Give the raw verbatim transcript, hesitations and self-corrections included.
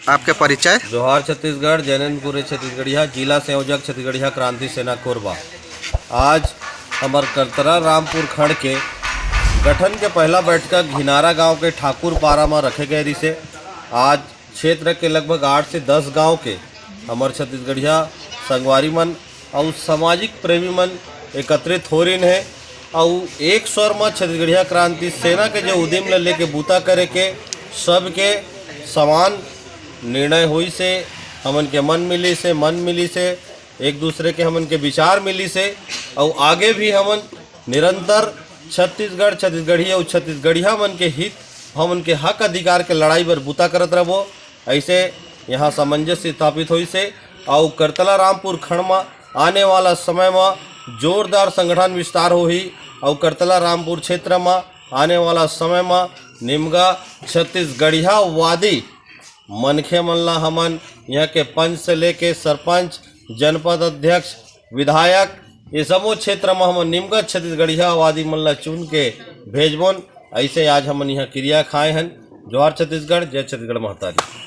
आपके परिचय? जोहार छत्तीसगढ़, जैनंदपुर छत्तीसगढ़िया, जिला संयोजक छत्तीसगढ़िया क्रांति सेना कोरबा। आज हमर करतला रामपुर खंड के गठन के पहला बैठका घिनारा गांव के ठाकुर पारा म रखे गए रिसे। आज क्षेत्र के लगभग आठ से दस गांव के हमर छत्तीसगढ़िया संगवारी मन अउ सामाजिक प्रेमी मन एकत्रित हो रिन हे अउ एक स्वर म छत्तीसगढ़िया क्रांति सेना के जो उद्यम ल लेके बूता करे के सबके समान निर्णय होइस हे। हमन के मन मिलिस हे, मन मिलिस हे, एक दूसरे के हमन के विचार मिलिस हे अउ आगे भी हमन निरंतर छत्तीसगढ़, छत्तीसगढ़ी अउ छत्तीसगढ़िया मन के हित, हमन के हक अधिकार के लड़ाई बर बूता करत रहबो। ऐसे यहाँ सामंजस्य स्थापित होइस हे अउ करतला रामपुर खंड म आने वाला समय म जोरदार संगठन विस्तार होही अउ करतला रामपुर क्षेत्र म आने वाला समय म निमगा छत्तीसगढ़ियावादी मनखे मन ला हमन यहाँ के पंच से लेके सरपंच, जनपद अध्यक्ष, विधायक, ये सबो क्षेत्र म हमन निमगा छत्तीसगढ़ियावादी मन ला चुन के भेजबोन। ऐसे आज हमन यहाँ किरिया खाए हन। जोहार छत्तीसगढ़, जय छत्तीसगढ़ महतारी।